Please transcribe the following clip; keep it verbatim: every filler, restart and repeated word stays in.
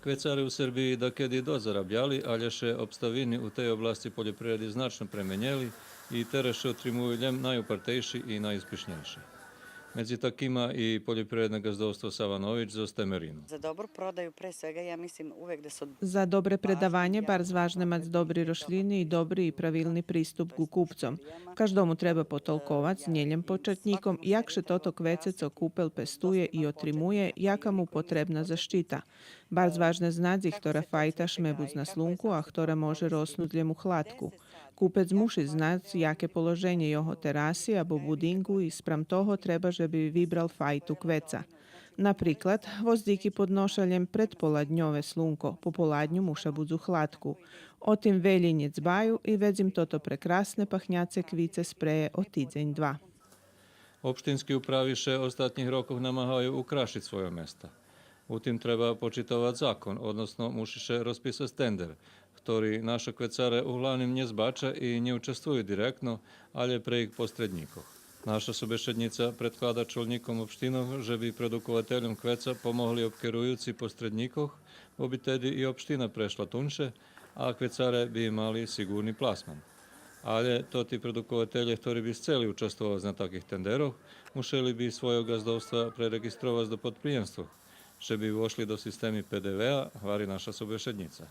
Квецаре у Сербиї дакеди досц зарабяли, алє ше обставини у тей обласци польопривреди значно пременєли и тераз ше отримую лєм найупартейши и найуспишнєйши. Медзи такима и Польопривредне ґаздовство Саванович зоз Темерину. За добру продаю, пре свега, ја мислим увек да су... За добре предаванє барз важне мац добри рошлїни и добри и правилни приступ ґу купцом. Каждому треба потолковац, нє лєм початнїком, як ше тото квеце цо купел пестує и отримує, яка му потребна защита. Барз важне знац хтора файта шме буц на слунку, а хтора може роснуц лєм у хладку. Купец муши знац яке положенє його тераси або будинґу и спрам того треба же би вибрал файту квеца. Наприклад, гвоздїки подноша лєм предполадньове слунко, пополадню муша буц у хладку. О тим велї нє дзбаю и вец им тото прекрасне пахняце квице спреє о тидзень-два. Општински управи ше остатнїх рокох намагаю украшиц свойо места. У тим треба почитовац закон, односно муши ше розписац тендер, хтори нашо квецаре углавним нє збача и нє участвую директно, алє прейґ постреднїкох. Наша собешеднїца предклада чолнїком општинох же би продуковательом квеца помогли обкеруюци постреднїкох, бо би теди и општина прешла тунше, а квецаре би мали сиґурни пласман. Алє тоти продукователє хтори би сцели участвовац на таких тендерох, мушели би свойо ґаздовства пререґистровац до подприємствох, же би вошли до системи П Д В, гвари наша собешеднїца.